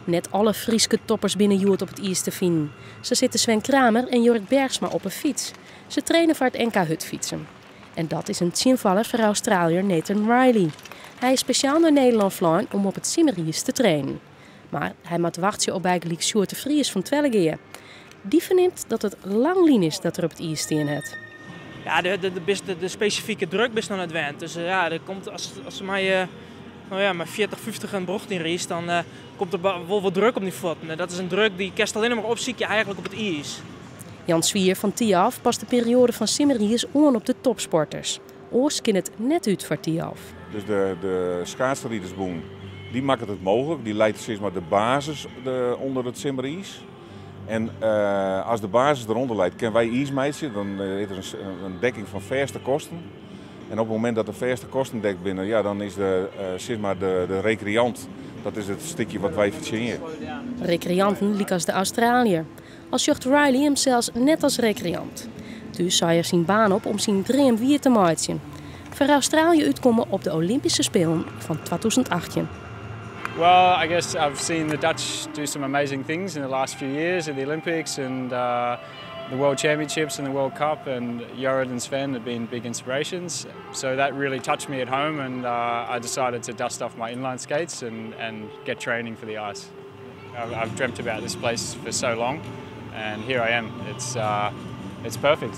Net alle Fryske toppers binne hjoed op it iis te finen. Sa sitte Sven Kramer en Jorrit Bergsma op 'e fyts. Se traine foar it NK hurdfytsen. En dat is in tsjinfaller foar Australiër Nathan Riley. Hy is spesjaal nei Nederlân flein om op it simmeriis te trainen. Mar hy moat wachtsje op bygelyks Sjoerd de Vries fan Twellegea. Dy fernimt dat it lang lyn is dat er op it iis stien hat. Ja, de spesifike druk bist noch net wend. Dus ja, der komt, as se mei, no ja, mei 40, 50 in bocht yn rydst, dan komt der wol wat druk op dyn fuotten. En dat is in druk dy kinst allinnich mar opsykje eigentlik op it iis. Jan Zwier fan Thialf past de perioade fan simmeriis oan op de topsporters. Oars kin it net út foar Thialf. Dus de skaatsridersbûn dy makket it mooglik. Dy leit sis mar de basis ûnder it simmeriis. En as de basis derûnder leit, kinne wy iis meitsje. Dan is der in dekking fan fêste kosten. En op it momint dat de fêste kosten dekt binne, ja, dan is de, sis mar de rekreant, dat is it stikje wat wy fertsjinje. Rekreanten lykas de Australiër. Al sjocht Riley himsels net as rekreant. Thús sei er syn baan op om syn dream wier te meitsjen. Foar Australië útkomme op de Olympyske Spelen fan 2018. Well, I guess I've seen the Dutch do some amazing things in the last few years at the Olympics and the World Championships and the World Cup, and Jorrit and Sven have been big inspirations. So that really touched me at home, and I decided to dust off my inline skates and get training for the ice. I've dreamt about this place for so long, and here I am. It's perfect.